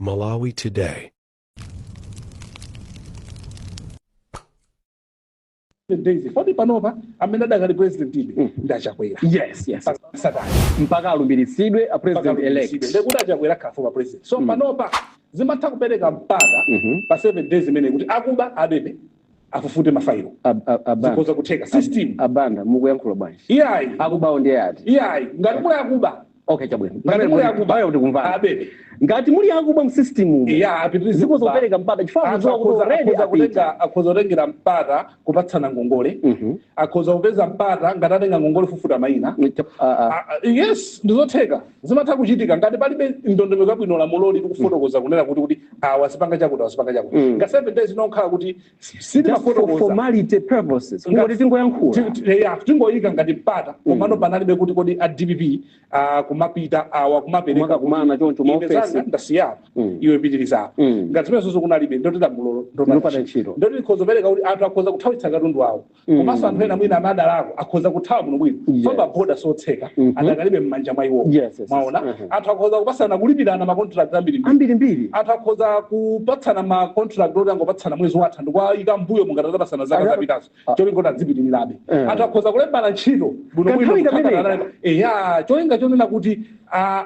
Malawi Today. Days foti panopa amene adakali president ibe ndi aChakwera. Yes. Satani. Mpaka alumbiritsidwe a president elect. Ndekuti aChakwera akhala former president. So panopa zimatha kupereka mpata pa 7 days imene kuti akuba abebe afufute mafailo. Abanda. Zikhoza kutheka system. Abanda, mukuyankhula bwanji? Iyayi. Akubawo ndiye ati? Iyayi, ngati muli akuba. Okay, chabwino. Ngati muli akuba. Pamene tikumvana. Abebe. Ngati muli akuba mu system umu. Iya, apitirize Zikhoza kuba. kupereka mpata chifukwa Anthu akudziwa kuti already akhoza apita. akhoza kutengera mpata kupatsana ngongole. Akhoza kupeza mpata ngati atenga ngongole fufuta mayina. Yes, ndizotheka, zimatha kuchitika ngati palibe ndondomeko yabwino. Lamuloli tikufotokoza kunena kuti awa zipanga chakuti, awa zipanga chakuti. Nga 7 days inokhala kuti Just for sitimafotokoza. formality purposes. Kungoti tingoyankhula. Ya, tingoyika ngati mpata, komano panalibe kuti kodi a DPP kumapita awa kumapereka Kumakakumana choncho ine maofesi. zanga ndasiyapa, iwe pitiriza apa. Ngati zimene zonso kunalibe, ndoti lamulolo Ndopanda ntchito. Ndoti likhoza kupereka kuti anthu akhoza kuthawitsa katundu awo, komanso anthu ena mwina amadalako akhoza kuthawa bwino bwino. Famba boda sotseka, adakalibe m'manja mwa iwo. Mwaona? Anthu akhoza kupatsana, kulipirana ma contract ambiri. Ambiri mbiri. Anthu akhoza kupatsana ma contract oti angopatsana mwezi watha ndikuwayika mbuyo mungatatapatsana zaka zapitazo, cholinga kuti adzipitirirabe. Anthu akhoza kulembana ntchito bwino bwino. Kanthawi kameneka. Eya, cholinga chonena kuti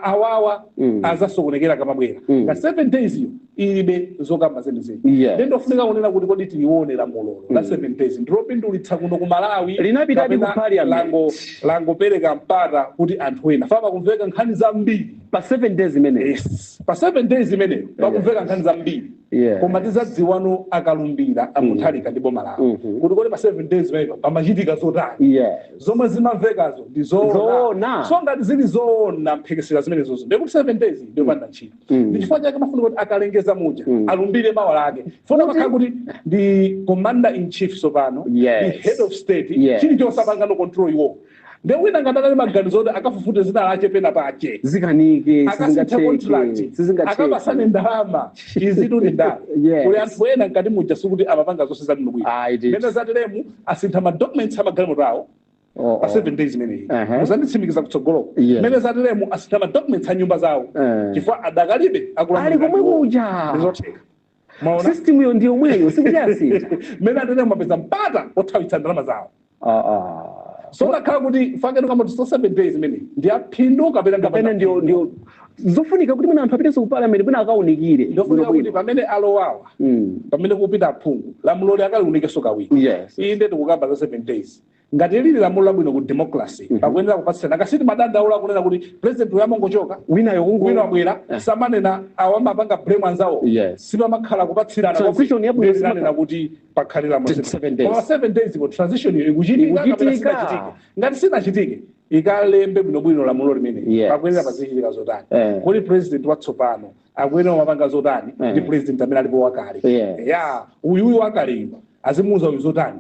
awawa azasokonekera kamabwera. Nga 7 days iyo ilibe zokamba zenizeni. Ndiye ndofunika kunena kuti kodi tilione lamulolo la 7 days ndilopindulitsa kuno ku Malawi Linapitadi ku kapena parliament. Langopereka mpata kuti anthu ena fapa kumveka nkhani zambiri? Pa 7 days imeneyi. Yes, pa 7 days imeneyo pakumveka nkhani zambiri. Koma tizadziwano akalumbira aMutharika ndi boma lawo kuti kodi pa 7 days imeneyo pamachitika zotani? Zomwe zimamvekazo ndi zoona? Zoona. So ngati zili zoona mphekesera zimenezozo, ndikuti 7 days ndiyopanda ntchito. Ndi chifukwa chake mafuna kuti akalengeza muja alumbire mawa lake funa makhala kuti ndi commander in chief sopano, ndi head of state. Chilichonse apangano control iwo. Nde wina ngati anali maganizo oti akafufute zina lache pena pache, Zikanike. akasintha contract, Sizingatheke. akapasane ndalama, izitu ndi ndale. Kuli anthu ena mkati muja sikuti amapanga zonse zabwino bwino. It Mene zateremu asintha ma documents amagalimoto awo pa 7 days imeneyi. Muzanditsimikiza kutsogoloko. Mene zateremu asintha ma documents a nyumba zawo chifukwa adakalibe Ali komwe kuja. Ndizotheka, mwaona? System yo ndiyo mweyo, sikuti asintha. Mene ateremu apeza mpata othawitsa ndalama zawo. So nakhala kuti fakeni kamati so 7 days imeneyi ndi aphindu kapena Kapena ndio zofunika kuti mwina anthu apitenso ku parliament mwina akaunikire. Ndofunika kuti pamene alowawa, pamene kupita aphungu, lamulo akaliunikenso kawiri. Inde, tikukamba za 7 days. Ngati lili lamulo labwino ku democracy, pakuyenera kupatsirana. Kasiti madandaula kunena kuti president uyamongochoka, Winayo kungo wina wabwera, samanena awa amapanga blame anzawo. Sipamakhala kupatsirana. Transition yabwino. Ndizinanena kuti pakhale lamulo. 7 days. Koma 7 days ko transition iyo ikuchitika kapena Ikuchitika. sinachitike? Ngati sinachitike, ikalembe bwinobwino lamulo limene pakuyenera pazichitika zotani. Kodi president watsopano akuyenera mapanga zotani ndi president amene alipo wakale? Ya, uyuyu wakale azimuuza uyu zotani.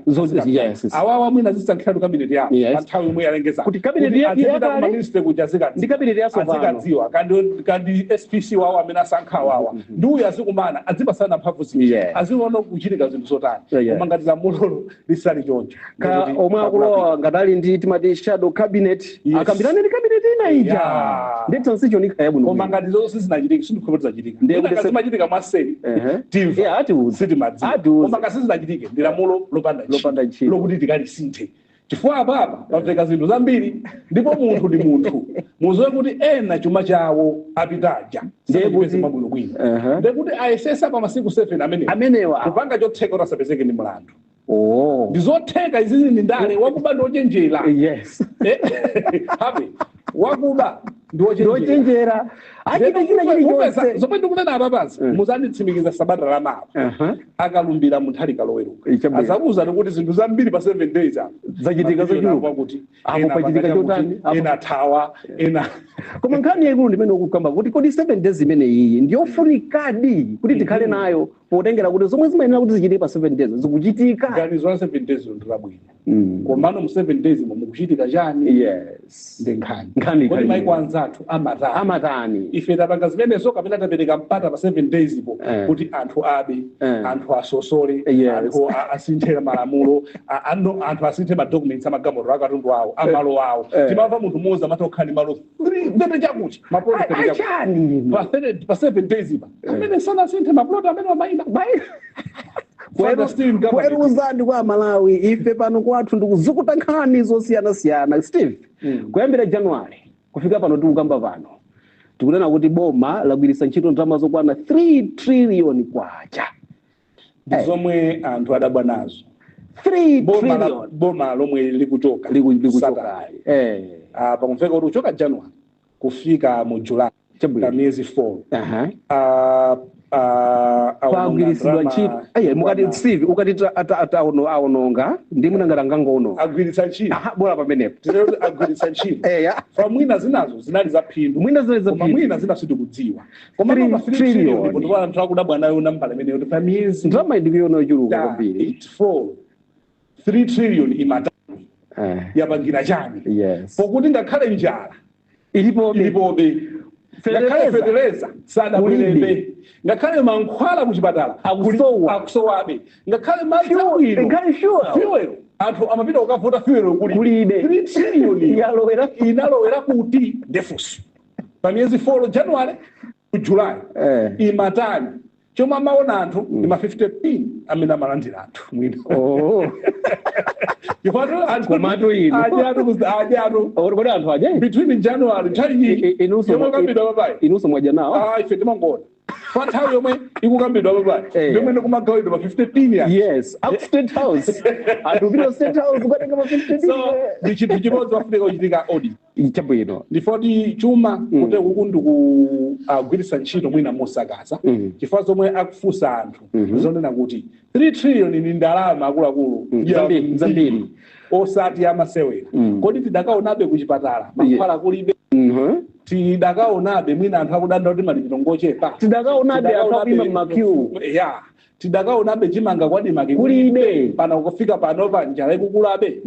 Awawa mwina azisankhiratu cabinet yawo pa nthawi yomwe yalengeza. Kuti cabinet azipita yakale kuma ministry kuja azikadziwa. Ndi cabinet yatsopano. Azikadziwa kandi SPC wawo amene asankha awawa ndi uyu azikumana, azipasana mphamvu zija, aziona kuchitika zinthu zotani. Koma ngati lamulolo lisali choncho, Ka ndikuti omwe akulowa ngati ali ndi timati shadow cabinet, akambirane ndi cabinet ina ija. Ndi transition ikhala yabwino. Koma ngati zonse zinachitike, sindikukhulupirira zachitika. Ndiye Mwina kuti ngati zimachitika mwaseri, timva. Yeah, atiuze. Sitimadziwa. Atiuze. Koma ngati sizinachitike, ndi lamulo lopanda Lopanda ntchito. lokuti tikalisinthe, chifukwa apapa pamveka zinthu zambiri, ndipo munthu ndi munthu. Muziwe kuti ena chuma chawo apitaja Ndiye sanachipeze mwabwinobwino. Ndiye kuti ayesesa pa masiku 7 amenewa Amenewa. kupanga chotheka kuti asapezeke ndi mlandu. Oh. Ndi zotheka izizi, ndi ndale. Wakuba ndi ochenjera. Eh, hape wakuba ndi ochenjera. Ndochenjera, achita china chilichonse. Zomwe ndikunena apa pansi, muzanditsimikiza sabata lamawa akalumbira Mutharika loweruka. Ichabwino. Azakuwuzani kuti zinthu zambiri pa 7 days apa Zachitika mabiliyoni zochuluka. akuti Apo ena pachitika apanga chakuti, chotani, apo- ena athawa, ena Koma nkhani yaikulu ndimene ukukamba kuti kodi 7 days imene iyi ndiyofunikadi kuti tikhale nayo, potengera kuti zomwe zimayenera kuti zichitike pa 7 days zikuchitika? Ganizo la 7 days ndi labwino, komano mu 7 days mo mukuchitika chani? Yes. Ndi nkhani. Nkhani Kodi ikhali maiko anzathu Anzathu amatani? Amatani? Ife tapanga zimenezo kapena tapereka mpata pa 7 days ipo kuti anthu abe, anthu asosole, anthu asinthe malamulo, anthu asinthe ma documents amagalimoto, akatundu awo, amalo awo. Timamva munthu mmodzi amati okhala ndi malo 3 chakuti ma plot 30 chakuti. Achani? Pa 30, pa 7 days ipa amene sanasinthe ma plot amene amayina. Father still in government. Kweruzani kwa Malawi, ife pano kwathu ndikuzukuta nkhani zosiyanasiyana, Steve. Kuyambira January kufika pano tikukamba pano, tikunena kuti boma lagwiritsa ntchito ndalama zokwana 3 trillion kwacha. Ndi zomwe anthu adabwa nazo. 3 Boma trillion. Boma lomwe likuchoka Likuchoka. Saturday. Pakumveka kuti kuchoka January kufika mu July, pa miyezi 4, Pagwiritsidwa aononga ntchito ndalama aye mukati Steve, ukati aononga ndi munangati angangoononga. Agwiritsa ntchito. Aha, bola pamenepo. Tinene kuti agwiritsa ntchito. Fa mwina zinazo zinali za phindu, Mwina zinali za koma phindu. mwina zina sitikudziwa, koma Three pa 3 trillion trillion. Ndipo anthu akudabwa nayo nambala imeneyo kuti pa miyezi Ndalama ndikuiona yochuluka kwambiri. 4, 3 trillion imatani? Yapangira chani? Pokuti ngakhale njala ilipobe. Ilipobe. Ngakhale Feteleza. Feteleza sadabwerebe, ngakhale mankhwala kuchipatala Akusowa. Akusowabe, ngakhale madzi abwino. Ngakhale fuel. Fuel, anthu amapita kukavota, fuel kuli Kulibe. 3 trillion Yalowera. Inalowera kuti? Ndefunso. Pa miyezi 4, January ku July, imatani? Chomwe amaona anthu ndi ma 50 pin amene amalandira anthu mwina. Chifukwa anthu Komatu ino. Adyatu. Kodi anthu aja Between January, nthawi iyi inunso yomwe ikukambidwa papayi. Inunso mwadya nawo? Ah, ife timangona pa nthawi yomwe ikukambidwa papayi, ndimene kumagawidwa pa 50 pin ya. Yes, up State House, anthu upita State House ukatenga ma 50 So ndi chinthu chimodzi wafunika kuchitika audit. Chabwino. Ndifoti chuma kuti kuku ndikugwiritsa ntchito mwina mosakaza, chifukwa zomwe akufunsa anthu zonena kuti 3 trillion ni ndalama akuluakulu Zambiri, zambiri. Osati amasewera. Kodi tidakaonabe kuchipatala mankhwala kulibe? Tidakaonabe mwina anthu akudanda kuti malipiro ngochepa? Tidakaonabe anthu akuima mma queue? Ya, tidakaonabe chimanga kwa ADMARC Kulibe. Pana kufika panopa njala ikukulabe.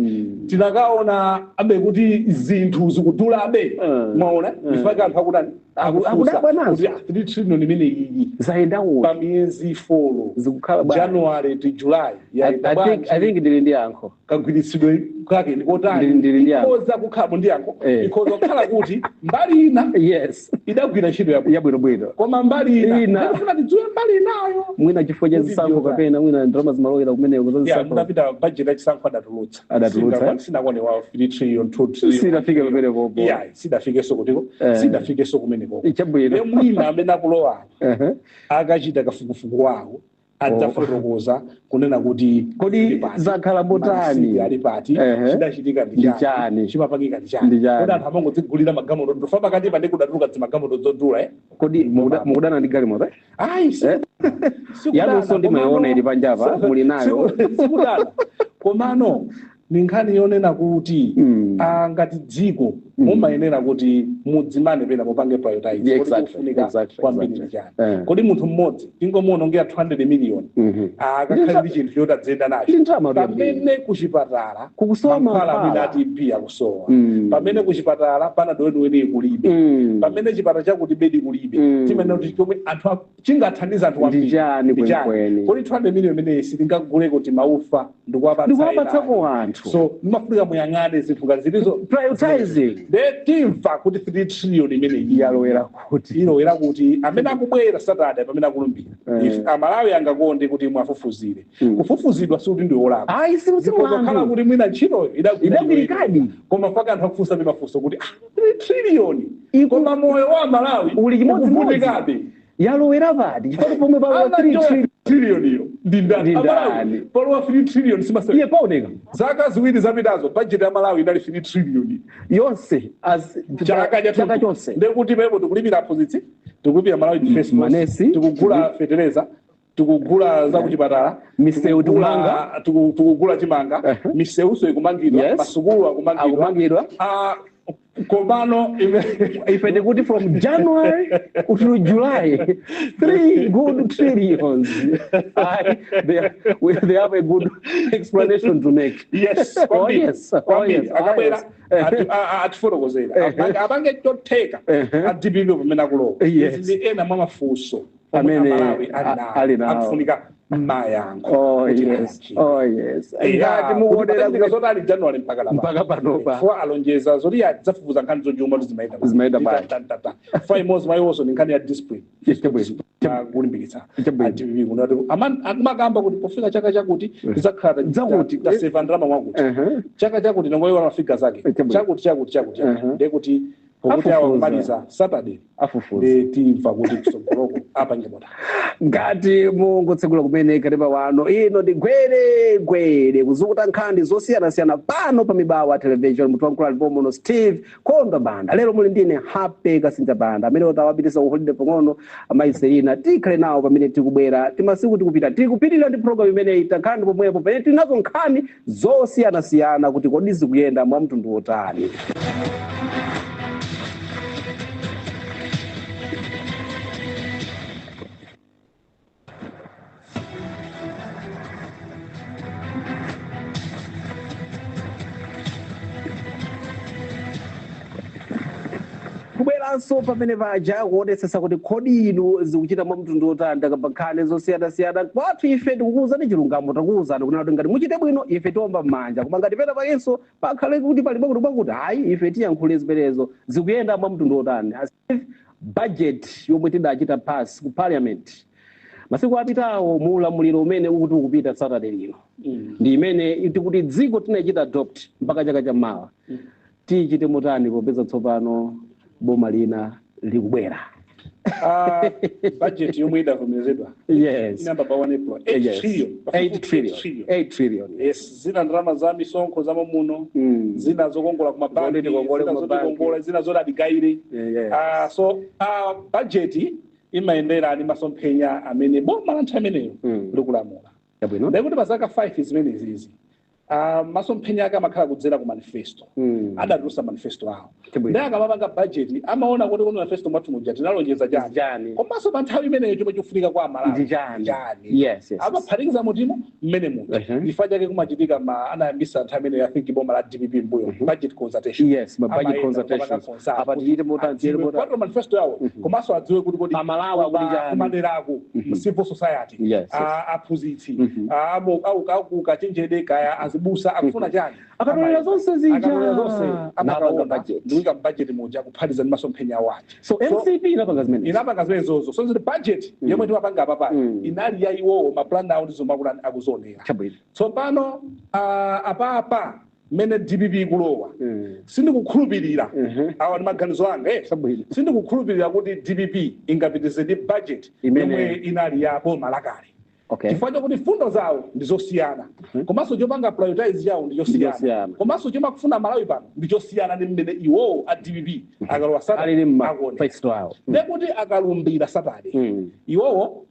Tidakaona abe kuti zinthu zikudulabe? Mwaona, ifake anthu akutani? Akudabwa nazo. Kuti 3 trillion imene iyi Zayendawo pa miyezi 4, zikukhala bwanji? January to July, yayenda I think, bwanji? I think ndili ndi yankho. Kagwiritsidwe kake ndikotani? Ndili ndi yankho. Ikhoza kukhala ndi yankho. Ikhoza kukhala kuti mbali ina idagwira ntchito yabwino, yabwinobwino, koma mbali ina Ina. ndikufuna tidziwe mbali inayo. Mwina chifukwa cha Kuti zisankho ndiyo kapena mwina ndalama zimalowera kumeneko za ya zisankho. Mudapita budget ya chisankho adatulutsa. Adatulutsa, eh? Sinakwane wa 3 trillion, 2 trillion. Sinafike pamenepopo. Yeah, sidafikenso kutiko, sidafikenso kumeneko. Chabwino. Mwina amene akulowa akachita kafukufuku wawo adzafotokoza kunena kuti Kodi zili pati, zakhala motani? malisiti ali pati, chidachitika ndi Ndi chani, chani? chimapangika ndi chani? Ndi chani? Kodi anthu amangodzigulira magalimoto? Ndofa pakati pa ndikudatuluka zimagalimoto zodula, eh? Kodi mukudana ndi galimoto, eh? Ayi, Eh? sikudana, Yanunso ndimayiona ili panjapa, muli nayo. Sikudana, komano ni nkhani yonena kuti ngati dziko mumayenera kuti mudzimane pena mupange prioritize. Yeah, Kodi kufunika kwambiri ndi chani? Kodi munthu mmodzi tingomuonongera 200 million akakhale ndi chinthu choti adziyenda nacho, Ndi ndalama kwambiri. pamene kuchipatala Kukusowa mankhwala mankhwala. amene a TB akusowa, pamene kuchipatala panado weniweni kulibe, pamene chipatala chakuti bedi kulibe? Timanena kuti chomwe anthu chingathandiza anthu kwambiri Ndi chani ndi chani? kwenikweni? Kodi 200 million imeneyi sitingaguleko timaufa ndikuwapatsa Ndikuwapatsako ena? anthu. So mumafunika muyang'ane zinthu ngati zilizo. Prioritizing. Nde timva kuti 3 trillion imeneyi yalowera kuti? Ilowera kuti? Amene akubwera Saturday pamene akulumbira, if Amalawi angakonde kuti mwafufuzire. Kufufuzidwa sikuti ndi wolakwa. Ayi, Zikhoza kukhala kuti mwina ntchitoyo Idagwirikadi. Koma mpaka anthu akufunsa ndi mafunso kuti 3 trillion, koma moyo wa Malawi Uli chimodzimodzi. ukuvutikabe. Yalowera pati? Chifukwa pomwe palowa 3 trillion Trillion iyo ndi ndani? Ndi ndani? Amalawi, palowa 3 trillion simasa. Iye paoneka. Zaka 2 zapitazo budget ya Malawi inali 3 trillion yonse as chaka chaka chonse. Ndekuti paipo tikulipira aphunzitsi, tikulipira Malawi Defence Force, Manesi. tikugula fetereza, tikugula za kuchipatala, Misewu tikumanga. Tikugula chimanga, misewuso ikumangidwa, masukulu akumangidwa. Akumangidwa. Ah, komano ife tikuti from January to July, three good trillions. They have a good explanation to make. Yes, Oh, kwambiri, yes. Oh, kwambiri. yes. Oh, Akabwera yes. Atifotokozera. Apange chotheka a DPP pamene akulowa. Izi ndi ena mwa mafunso omwe Amene Amalawi ali nawo. akufunika mayankho Oh kuti yes. ayankhidwe. Oh yes. Ngati mukuonera kuti zoti ali January mpaka lapa. Mpaka panopa. Chifukwa alonjeza zoti adzafufuza nkhani zochuma kuti zimayenda bwanji. Zimayenda bwanji. Fa imodzi mwa iwonso ndi nkhani ya discipline. Chabwino. Kulimbikitsa Chabwino. a DPP kunati akumakamba kuti pofika chaka chakuti tidzakhala Zakuti. taseva ndalama mwakuti, chaka chakuti nangoiona mafiga zake, Chabwino. chakuti, chakuti, chakuti. Ndekuti pokuti awa Afufuza. kumaliza Saturday, Afufuza. ndi timva kuti kusogoloko apange motani. Ngati mungotsekula kumene kanema wano, ino ndi Gwere Gwere, kuzukuta nkhani zosiyanasiyana pano pa Mibawa Television. Munthu wamkulu alipo muno, Steve Kondo Banda. Lero muli ndine Happy Kasinja Banda, amene utawapitisa kuholide pang'ono amayi Selina. Tikhale nawo pamene tikubwera timasiku tikupita, tikupitirira ndi program imeneyi. Takhala ndi pomwepo pamene tili nazo nkhani zosiyanasiyana kuti kodi zikuyenda mwa mtundu wotani. Kubweranso pamene paja kuonetsetsa kuti kodi inu zikuchita mwa mtundu wotani. Takamba nkhani zosiyanasiyana. Kwathu ife tikukuwuzani chilungamo, takuwuzani kunena kuti ngati muchite bwino ife tiomba m'manja, koma ngati pena pakenso pakhale kuti pali bwakuti bwakuti, hayi, ife tiyankhule zimenezo. Zikuyenda mwa mtundu wotani? Budget yomwe tidachita pass ku parliament masiku apitawo mu ulamuliro umene ukuti ukupita Saturday lino ndi imene tikuti dziko tinachita adopt mpaka chaka chammawa, tichite motani popeza tsopano boma lina likubwera? Ah, budget yomwe idavomerezedwa inamba pa 1 April, 8 trillion. 8 trillion. 8 trillion. Yes, zina ndalama za misonkho za muno, zina zokongola kumabanki, Zoti tikongole zina kumabanki. zotikongola, zina zoti adigayire. So budget imayendera ndi masomphenya amene boma la nthawi imeneyo likulamula. Ndekuti pa zaka 5 zimenezizi, masomphenya ake amakhala kudzera ku manifesto. Adatulusa manifesto awo. Ndi akamapanga budget amaona kuti kuno manifesto mwathu muja tinalonjeza chani, Chani. komanso pa nthawi imeneyo chomwe chikufunika kwa Amalawi Ndi chani. chani. Amaphatikiza mutimo mmene muja. Chifukwa chake kumachitika ma anayambisa nthawi imeneyo, I think boma la DPP mbuyo, budget consultation. Yes, ma budget Amayenda consultations. kupanga consult Apa kuti tichite motani, tichite adziwe motani. kwatula manifesto yawo, komanso adziwe kuti kodi Amalawi akuti chani. kumaderako, civil society, aphunzitsi, au kachenjede kaya azibusa akufuna chani. Akatolera Amayenda. zonse zija. Akatolera zonse, Napanga amakaona budget. ndikuyika budget muja kuphatiza ndi masomphenya awo aja. So MCP inapanga zimene. Inapanga zimenezozo. So ziti budget yomwe timapanga apapa inali ya iwowo, maplan awo ndi zomwe akuzionera. Tsopano apapa mmene DPP ikulowa, sindikukhulupirira, awa ndi maganizo anga, eh. Sindikukhulupirira kuti DPP ingapitize ndi budget yomwe inali ya boma lakale, chifukwa chakuti fundo zawo ndi zosiyana, komanso chopanga prioritize chawo ndi chosiyana, Chosiyana. komanso chomakufuna Malawi pano ndi chosiyana ndi mmene iwowo a DPP akalowa Saturday Alili akuonera. mmanifesto awo. Ndekuti akalumbira Saturday, iwowo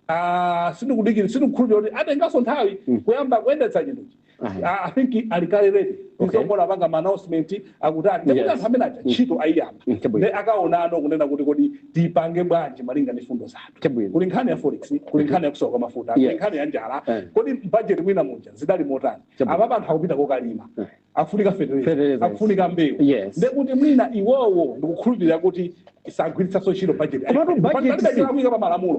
sindikudikira, sindikukhulupirira kuti atenganso nthawi kuyamba kuyendetsa chinthuchi. I think ali kale ready. Izongola apanga ma announcement akutani, ndekuti anthu amene aja ntchito ayiyamba. Chabwino. Ndi akaonano kunena kuti kodi tipange bwanji malinga ndi fundo zathu. Kuli nkhani ya forex, kuli nkhani ya kusowa kwa mafuta, kuli nkhani ya njala. Kodi budget mwina muja zidali motani? Apa anthu akupita kokalima, akufunika fertilizer, Fertilizer. akufunika mbewu. Ndekuti mwina iwowo ndikukhulupirira kuti isagwiritsanso ntchito budget. Komatu budget Palibe cholakwika pa malamulo.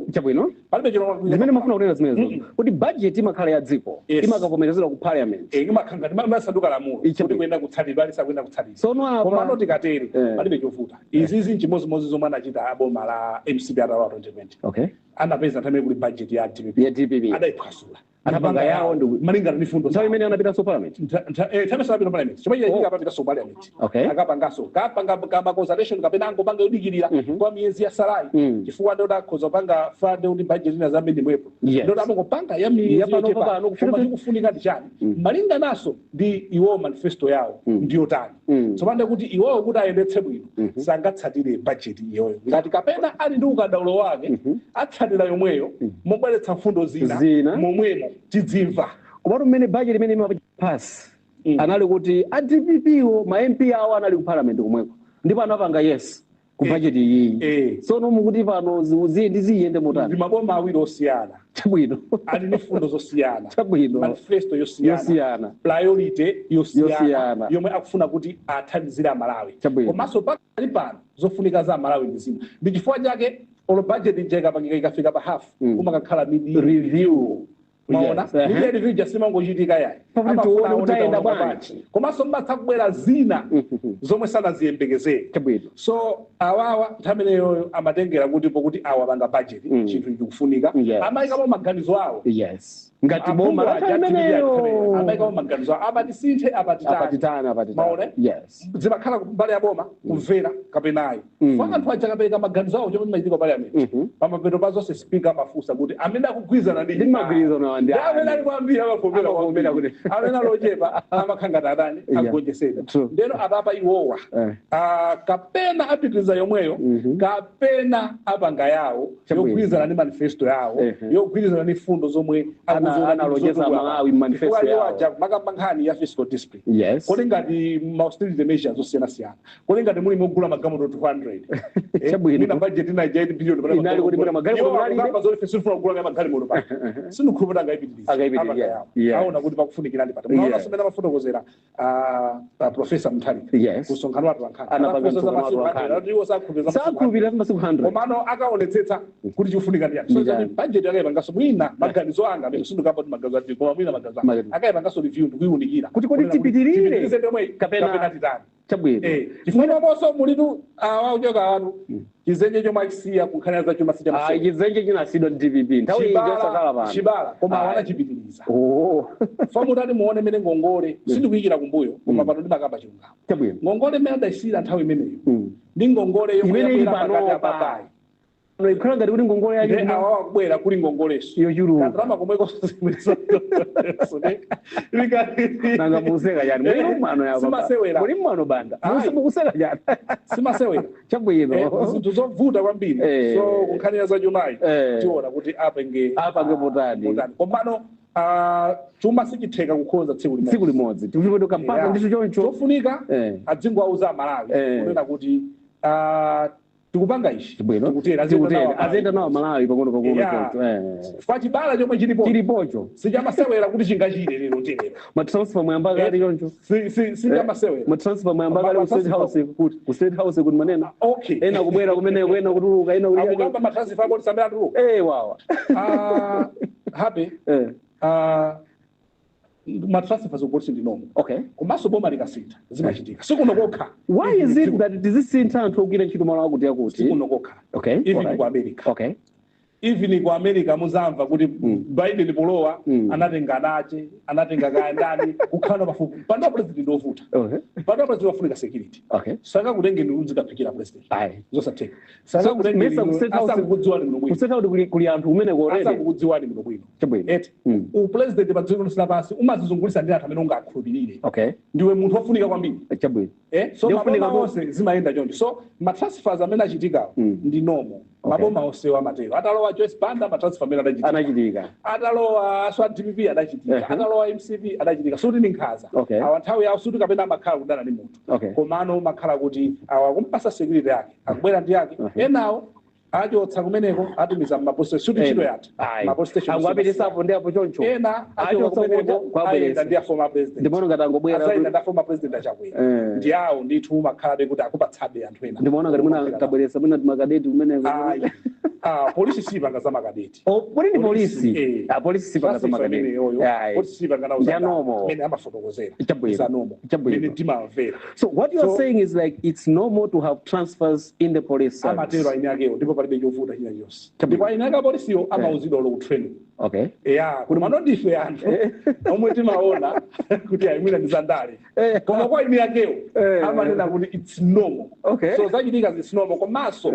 Palibe cholakwika. Zimene mafuna kunena zimenezo kuti budget imakhala ya dziko, imakavomerezedwa ku parliament. Imakhanga imasanduka lamulo kuti kuyenda kutsatidwa, alisakuyenda kutsatidwa. Sono apa Komano tikatere, palibe chovuta. Izizi nchimozimozi zomwe anachita aboma la MCP atalowa 2020. Anapeza nthawi imene kuli budget ya DPP, Ya DPP. adayiphwasula. Anapanga yawo malingana ndi fundo. Nthawi imene anapitanso parliament. Nthawi sanapita parliament. Chomwe chichitika, apapitaso parliament, akapangaso kapanga kama consultation kapena angopanga yodikirira kwa miyezi ya salayi, chifukwa ndoti akhoza kupanga fande kuti budget ina zamene mwepo, ndoti amangopanga ya miyezi Ya pano yochepa. pano, Koma chikufunika ndi chani malinganaso ndi iwowo manifesto yawo ndiyotani? Tsopano kuti iwowo kuti ayendetse bwino sangatsatire budget iyoyo. Ngati kapena ali ndi ukadaulo wake, atsatira yomweyo mobweretsa mfundo zina, Zina. momwemo tidzimva. Komatu mmene budget imene imapita pass, anali kuti a DPP wo, ma MP awo anali ku parliament komweko, ndipo anapanga yes. Ku budget iyi. Tsono mukuti pano ndi ziyende Ndi motani? maboma awiri osiyana. Ali ndi fundo zosiyana, manifesto yosiyana, Yosiyana. Priority yosiyana, Yosiyana. yomwe akufuna kuti athandizire Amalawi. Komanso pakali pano zofunika za Amalawi ndi zina. Ndi chifukwa chake olo budget ija ikapangika, ikafika pa half, kumakakhala mid review. Maona? Yes, uh-huh. Mid review jasimangochitika yayi. Pakuti Amafuna tione aone utayenda taona bwanji. bwanji. Komanso mmatha kubwera zina zomwe sanaziyembekezere. So awawa nthawi imeneyoyo amatengera kuti pokuti awa panga budget, chinthu chikufunika, amayikamo maganizo awo. Yes, ngati boma Aphungu la aja imeneyo. Amayikamo maganizo awo, apatisinthe, apatitani. Apatitani, apatitani. Maona? Yes. Zimakhala mbali ya boma kumvera kapenayi. Funa anthu aja akapereka maganizo awo, chomwe chimachitika parliament, pamapeto pa zonse speaker amafunsa kuti amene akugwirizana ndi Ndi magwirizano ndi Ndi amene ali kwambiri amavomera Amavomera kwambiri. Amene alochepa amakhala ngati atani, agonjetsedwa. Ndeno apapa iwowa, kapena apitiriza yomweyo, kapena apanga yawo yogwirizana ndi manifesto yawo, yogwirizana ndi fundo zomwe akuzoona Analonjeza zotukula. Malawi manifesto Chifukwa iwo yawo. aja makamba nkhani ya fiscal discipline. Kodi ngati ma austerity measures osiyanasiyana, kodi ngati muli mogula magalimoto 200, mwina budget ina 8 billion, Inali kuti mwina magalimoto iwo munalibe. akukamba zoti ife sitifuna kugula magalimoto pano, sindikukhulupirira angayipitirize. Angayipitirize, Apanga yawo. Aona kuti pakufunikira ndi pati. Munaona simene amafotokozera Professor Mutharika kusonkhano watu wankhani. Anapanga Anafunsa za msonkhano masiku watu wankhani. 100, ati iwo sakhulupirira za masiku 100. Sakhulupirira masiku 100. Komano akaonetsetsa kuti chikufunika ndi so Ndi chani. Budget akayipanganso mwina maganizo anga amene sindikamba kuti maganizo ati, koma mwina maganizo anga akayipanganso review ndikuyiwunikira Kuti kodi Kunena tipitirire? Tipitirize ndomwe Kapena- kapena titani? Chabwino. Chifukwa monso mulitu awauchoka wanu chizenje chomwe achisiya kunkhanira za chuma sicha. Ah, chizenje chinasidwa ndi DPP nthawi iyi chosakhala pano. Chibala, koma wanachipitiriza. Famutati muone mene ngongole, sindikuyikira kumbuyo, koma pano ndimakamba chilungamo. Ngongole imene adayisira nthawi imeneyo ndi ngongole yomwe Imene ili yabwera pakati panopa. apapayi. Ikhala ngati kuti ngongole Ine yake awa akubwera kuli ngongoleso yochuluka. Kandalama komweko. Nanga museka chani? Muli mmano ya Simasewera. Muli mmano banda. Ayi. Musi mukuseka chani? Simasewera. Chabwino. Zinthu zovuta kwambiri. So kunkhanira za chumayi, tiona kuti apenge Apange motani. Motani. Komano chuma sichitheka kukhoza tsiku limodzi. Tsiku limodzi tifike kampaka ndicho choncho. Chofunika adzingowauza Amalawi kunena kuti tikupanga ichi, tikutera. Tikutera, aziyenda nawo Malawi pang'ono pang'ono choncho. Chifukwa chibala chomwe chilipo Chilipocho sichamasewera kuti chingachire lero ndi lero. Matransfer mwayamba kale choncho. Sichamasewera. Matransfer mwayamba kale ku State House, Kuti? Ku State House kuti manena ena kubwera kumeneko, ena kutuluka, ena kuti Akukamba matransfer akoti samene atuluka. Wawa. Hape matransfer zokuti ndi normal. Komanso boma likasintha zimachitika, sikuno kokha. Why is it that tizisintha anthu ogwira ntchito malo akuti akuti? Sikuno kokha. Even ku America, even ku America muzamva kuti Biden polowa anatenga anache, anatenga kayandani kukhala pafupi. Pano president ndovuta. Pano president wafunika security. Sangakutengeni uzikaphikira president. Ayi. Zosatheka. So, mesa ku State House- Asakukudziwani bwino Ku bwino. State House kuli anthu kumeneko already. Asakukudziwani bwino bwino. Eti upresident pa dziko lonse lapansi umazizungulisa ndi anthu amene ungakhulupirire. Ndiwe munthu wofunika kwambiri. So Ndiofunika maboma onse zimayenda choncho. So matransfers amene achitikawo ndi normal. Maboma onsewo amatero. Atalowa Joyce Banda, matransfer amene adachitika, Anachitika. atalowa swa DPP adachitika, atalowa MCP adachitika. Suti ndi nkhaza. Awa nthawi yawo, suti kapena amakhala kudana ndi munthu. Komano umakhala kuti awa kumpasa security yake, akubwera ndi yake. Enawo achotsa kumeneko, atumiza mmapolice, suti ntchito yatha. Ayi. Mapolice station. Angwapitisapo ndi apo choncho. Ena achoka Achotsa kumeneko, kuja, ayenda ndi a former president. Ndimaona ngati angobwera. Azayenda ndi a former president Achakwera. Ndi awo ndithu umakhalabe kuti akupatsabe anthu ena. Ndimaona ngati mwina tabweretsa mwina makadeti kumeneko. Ayi. Polisi sipanga za makadeti. Oh, kodi ndi polisi? Eh. Ah, polisi sipanga za makadeti. Imeneyoyo Ayi. polisi sipanga nawo. Ndi normal. Mene amafotokozera Chabwino. za normal. Mene timamvera. So what you are So- saying is like it's normal to have transfers in the police service. Amatero aine akewo, ndipo palibe chovuta china chonse. Chabwino. Ndipo aine ake apolisiyo amauzidwa ulo ku training. Ya, koma ndife anthu omwe timaona kuti ayimwina ndi zandale, koma kwa ine akewo amanena kuti it's normal. So zachitika it's normal, komanso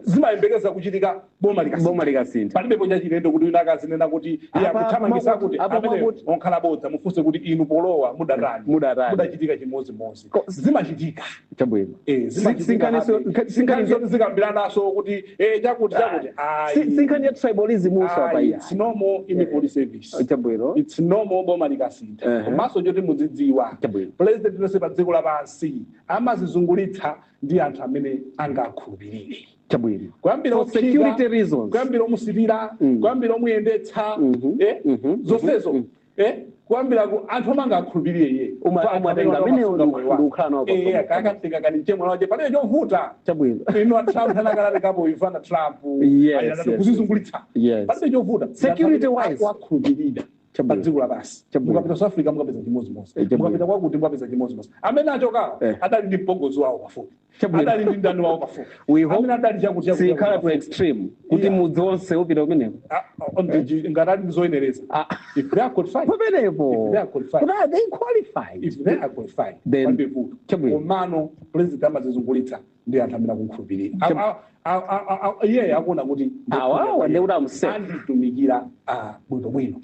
zimayembekeza kuchitika boma likasintha. Boma likasintha. Palibe chachilendo kuti wina akazinena kuti iye akuthamangisa kuti apa amene onkhala bodza. Mufunse kuti inu polowa mudatani? Mudatani? Mudachitika chimodzimodzi. Zimachitika. Chabwino. Zimachitika. Sinkhaniso zikambiranaso kuti chakuti chakuti. Sinkhani ya tribalism uso apa Ayi, iya. it's normal. Normal in the police service. It's normal boma likasintha. Komanso choti mudzidziwa, president lonse pa dziko lapansi amazizungulitsa ndi anthu amene angakhulupirire. Kuyambira For ophika, security reasons. kuyambira omusitira, kuyambira omuyendetsa, zonsezo, kuyambira ku anthu omwe angakhulupirire iye. Umatenga amenewo ndikukhala nawo Kakatenga kani mchemwa wache, palibe chovuta. Ino a Trump anakalatekapo Ivana Trump kuzizungulitsa. Palibe chovuta. Security wise. Wakhulupirira pa dziko lapansi. Mukapita South Africa mukapeza chimodzimodzi, mukapita kwakuti mukapeza chimodzimodzi. Amene achokawo adali ndi mpongozi wawo pafupi, adali ndi ndani wawo pafupi, We hope amene adali chakuti chakuti sikhala chakuti ku extreme kuti mudzi wonse upita kumeneko. Ah, ah, ngati ali ndizoyenereza, if they are qualified. Pamenepo. If they are qualified. But are they qualified? If they are qualified, Then- palibe vuto. Komano president amazizungulitsa ndi anthu amene akukhulupirira. Iye akuona kuti Awawa ndi kuti I'm safe. anditumikira bwinobwino.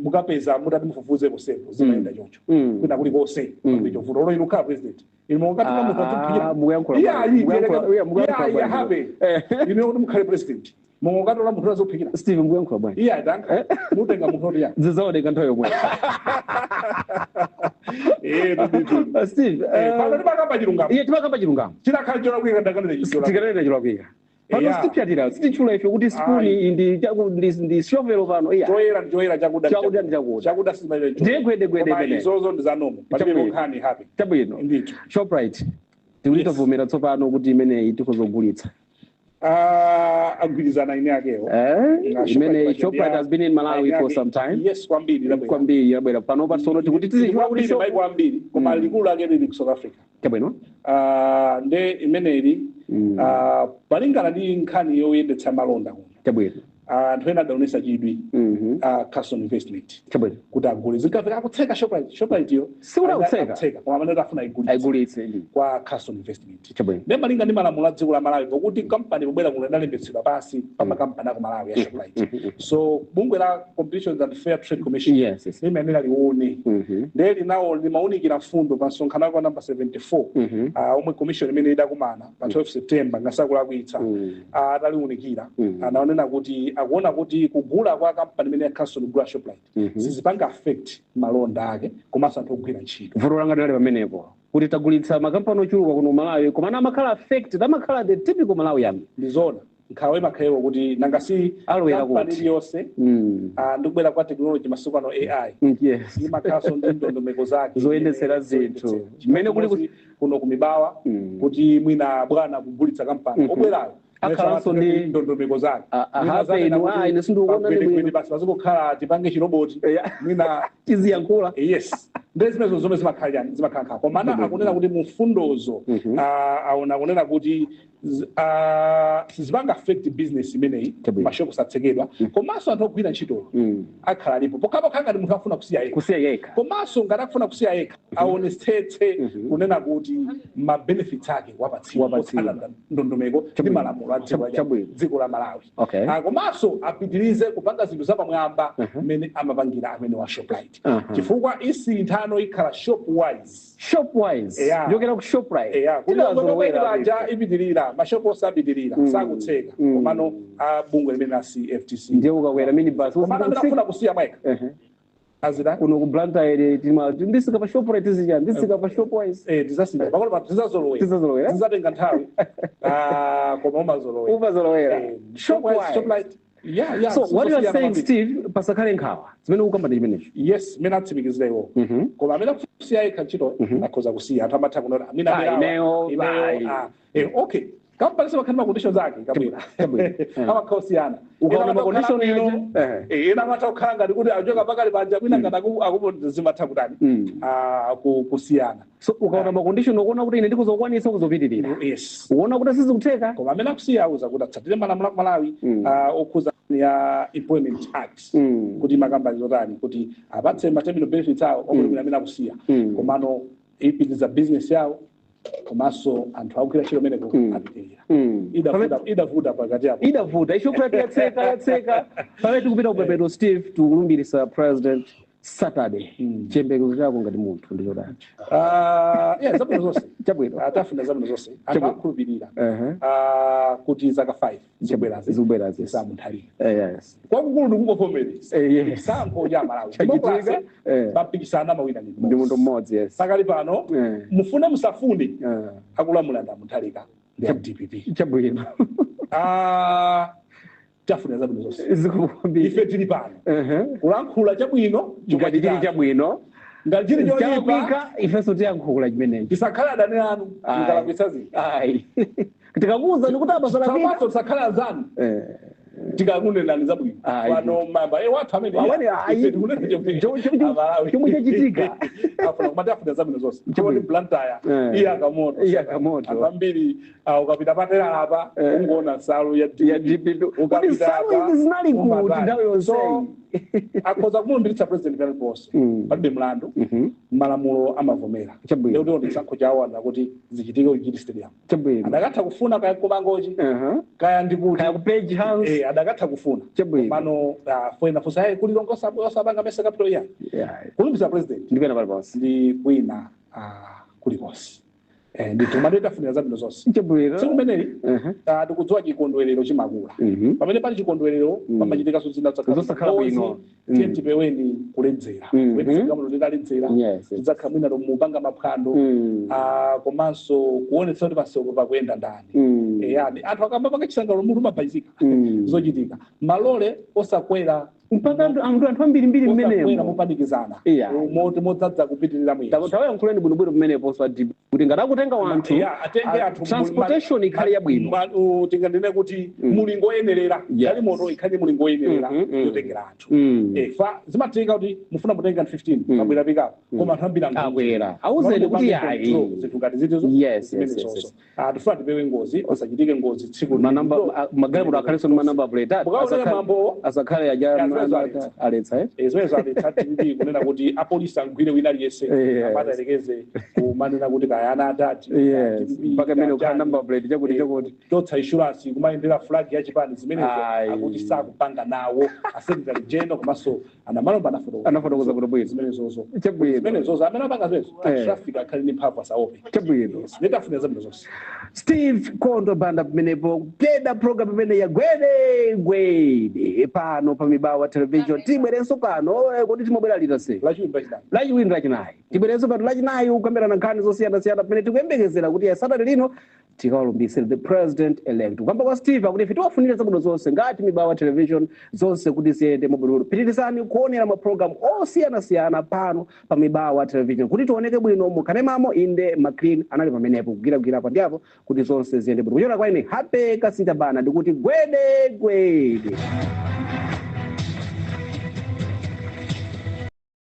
Mukapeza mutati mufufuze posepo, zimayenda choncho. Kwina kulikonse palibe chovuta. Olo inu kukhala president, inu mukatula munthu adziphikira. Mukuyankhula Iye bwanji. ayi, Mukuyankhula iye ayi, bwanji. ahabe inu kuti mukhale president, mukatola munthu azophikira. Steve, mukuyankhula bwanji. Iye adanka mutenga munthu oti ya Zizaoneka nthawi yomwe. Ndithu. Steve, Pano timakamba chilungamo. Iye, timakamba chilungamo. Chilakhala cholakwika, ndakanene chichola. Tikanena cholakwika pano. Sitipyatira, sititchula ife kuti spoon ndi ndi shovel pano, iya. Choyera ndi choyera, chakuda ndi Chakuda ndi chakuda. Chakuda sizimaita. Ndiye gwedegwede Koma imene. izozo ndi zanomo, palibe nkhani happy. Ndithu. Shoprite tikuti tavomera tsopano kuti imeneyi tikhozogulitsa. Ah, agwirizana ine akewo. Imene Shoprite has been in Malawi for some time. Yes, kwambiri labwera. Kwambiri yabwera pano patsono tikuti tizichula kuti Kwambiri, maiko ambiri, koma likulu lake lili ku South Africa. Ah, nde imeneli malingana ndi nkhani yoyendetsa malonda kuno, anthu ena adaonesa chidwi, Castle Investment, kuti agule. Zinkafika akutseka Shoprite, Shoprite yo. Sikuti akutseka. Akutseka, koma amene afuna igulitse Ayigulitse ndi kwa Castle Investment. Ndiye malinga ndi malamulo a dziko la Malawi, pokuti kampani pobwera kuno inalembetsedwa pansi pa makampani aku Malawi ya Shoprite, so bungwe la Competition and Fair Trade Commission limayenera lione. Ndiye linawo limawunikira mfundo pa msonkhano wake wa namba 74, omwe commission imene idakumana pa 12 September, ngasakulakwitsa. Ataliwunikira, anaonena kuti akuona kuti kugula kwa kampani imene ya Castle kugula Shoprite sizipanga affect malonda ake komanso anthu ogwira ntchito. Vuto langa linali pamenepo, kuti tagulitsa makampani ochuluka kuno Malawi, koma amakhala affected, amakhala the typical Malawian. Ndizona, nkhawa imakhalewo kuti nanga si Alowera kampani kuti. iliyonse, ndikubwera kwa technology masiku ano, AI, imakhalanso ndi ndondomeko zake Zoyendetsera zinthu. Zoyendetsera. Mmene kuli kuno kumibawa, kuti mwina bwana kugulitsa kampani, obwerayo Akhalanso ndi ndondomeko zake. Ah, Mwina hape zanena inu, kuti ine sindikuona ndi pagwedegwede bwino. basi pazikukhala tipange chiroboti mwina. Tiziyankhula. Yes, ndi zimenezo zomwe zimakhala chani, zimakhala nkhawa. Koma ana akunena kuti mufundozo aona kunena kuti sizipanga affect business imeneyi. Mashopu satsekedwa, komanso anthu ogwira ntchitoyo akhala alipo pokhapokha ngati munthu afuna kusiya yekha. Kusiya yekha. Komanso ngati akufuna kusiya yekha, aonetsetse kunena kuti ma benefits ake wapatsidwa Wapatsidwa. potsata ndondomeko ndi malamulo a dziko dziko la Malawi. Komanso apitirize kupanga zinthu zapamwamba mmene amapangira amene wa Shoprite, chifukwa isinthano ikhala Shopwise. Shopwise. Yokera ku Shoprite. Eya, Tidazolowera. paja ipitirira, mashopu onse apitirira, sakutseka. Komano a bungwe limene la CFTC Ndiye ukakwera minibus komano amene akufuna kusiya mweka azita kuno ku Blantyre ndisika pa Shoprite, tizija ndisika pa Shopwise. Tizasinja pakolo pa tizazolowera. Tizazolowera. Tizatenga nthawi. Koma umazolowera. Umazolowera. Shopwise, Shopwise. Shoprite, yeah. So what you are Zosiyana saying, kwambiri. Steve, pasakhale nkhawa zimene ukamba ndi chimenecho. Yes, mene atsimikizira iwo. Koma amene akusiya yekha ntchito akhoza kusiya. Anthu amatha kunena amene ineyo, ineyo, ayi. Okay, kampani simakhala ma conditions ake kabwera. Amakhala osiyana. Ukaona Ena ma condition amatha kukhala yaje, bwino, ena amatha kukhala ngati kuti achoka pakali panja, mwina ngati zimatha kutani, kusiyana. So ukaona ma condition, ukuona kuti ine ndikuzokwanisa, kuzopitirira. Yes. Uona kuti sizikutheka. Koma amene akusiya auza kuti atsatire malamulo aku Malawi okhuza ya Employment Act, kuti makampani zotani kuti apatse ma terminal benefits awo omwe mwina amene akusiya. Komano ipitiriza business yawo, komanso anthu akugwira ntchito meneko apitirira. Idavuta pakati apo. Idavuta, iShoprite yatseka, yatseka. Pamene tikupita kupepeto, Steve, tikulumbirisa President Saturday, chiyembekezo chako ngati munthu ndi chotani? Ah, yeah, zabwino zonse. Chabwino. Tafuna zabwino zonse, anthu akhulupirira kuti zaka 5 zikubwerazi Zikubwerazi. za Mutharika. Yes. Kwakukulu ndikungovomereza Yes. chisankho cha Malawi. Chachitika. Democracy, mapikisano amawina ndi Ndi munthu mmodzi, yes. Pakali pano, mufune musafune, akulamula ndi Mutharika ndi a DPP. Ah, tafuna zabwino zonse. Zikomo kwambiri. Ife tili pano kulankhula chabwino. Ngati chili chabwino, ngati chili choyipa, chalakwika, ifenso tiyankhula chimenechi. Tisakhale adani anu Ayi. mukalakwitsa zinthu. Ayi, tikakuwuzani kuti apa zalakwika. Komanso tisakhale anzanu tikakunenani zabwino. Ayi. Pano mamba wathu amene Amene, ayi. ife tikunena chomwe Amalawi. Chomwe chachitika. Afuna kumati afuna zabwino zonse. Chabwino. Choti Blantyre Eh. iya akamoto. Iya akamoto. Anthu ambiri, ukapita patera apa, ungoona nsalu ya Ya DPP. Kuti Ukapita nsalu apa, izi zinali kuti umatani. nthawi yonseyi? So, akhoza kumulumbiritsa president paliponse. Palibe mlandu. Malamulo amavomera. Ndikuti chisankho chawo ana kuti zichitike kuchiti stadium. Adakatha kufuna kaya kumangochi, kaya ndikuti Kaya ku Page House. Adakatha kufuna. Pano foena fusa hey, kuli longosa osapanga mesa capital ya kulumbisa president Ndipena paliponse. Ndi kwina kulikonse. Ndithu mandeta funira zabwino zonse. Tsiku limeneli, tikudziwa chikondwerero chimakula. Pamene pali chikondwerero, pamachitikanso zina Zosakhala bwino. Tiye tipeweni kuledzera. Kuyendetsa muno titaledzera, tidzakhala mwina mupanga maphwando, komanso kuonetsa kuti pansewu pakuyenda ndani. Yani anthu akamapanga chisangalalo, munthu umabhaizika. Zochitika malole osakwera Mpaka anthu ambirimbiri osakwera mmenemo. Mopanikizana, moti modzadza kupitirira muyeso. Tawayankhuleni bwinobwino pamenepo swa kuti ngati akutenga wanthu, Yeah, atenge anthu transportation ikhale yabwino. Tinganene kuti mulingo oyenerera, galimoto ikhale mulingo oyenerera yotengera anthu. Fa zimatenga kuti mufuna mutenga 15, kabwera pikapo, koma anthu ambiri Akwera, awuzeni kuti yayi. Zinthu ngati zitizo zimene zonso. Tifuna tipewe ngozi, pasachitike ngozi tsiku Manamba lino. Magalimoto akhalenso ndi manamba plate. Mukaonera mwambo. Asakhale aja. Yeah, zimenezo aletsa. Aletsa, eh? Zimene zaletsa DPP kunena kuti apolisi angwire wina aliyense amatayerekeze kumanena kuti kaya ana atati Mpaka imene ukhala number plate chakuti chakuti. Chotsa insurance, kumayendera flag ya chipani, zimenezo Ayi. akuti sakupanga nawo. A secretary general komanso anamalomba anafotokoza Anafotokoza bwinobwino. zimenezozo. Chabwino. Zimenezozo amene apanga zimenezo, traffic akhale ndi mphamvu, asaope. Chabwino. Nditafuna zabwino zonse. Steve Kondo Banda pamenepo kupeda program imene ya Gwede Gwede pano pa Mibawa Television. Tibwerenso pano, kodi timabwera lita se? Lachiwiri, lachinayi. Lachiwiri, lachinayi. Tibwerenso pano lachinayi kukambirana nkhani zosiyanasiyana pamene tikuyembekezera kuti ya Saturday lino tikawalumbisire the president elect. Kukamba kwa Steve akuti ife tiwafunire zabwino zonse ngati Mibawa Television, zonse kuti ziyende mwabwinobwino. Pitirizani kuonera mapulogalamu osiyanasiyana pano pa Mibawa Television kuti tioneke bwino mukanemamo. Inde, Maclean anali pamenepo kugwiragwira apo ndi apo kuti zonse ziyende bwino. Kuchokera kwa ine Happy Kasinjabana ndikuti gwede gwede.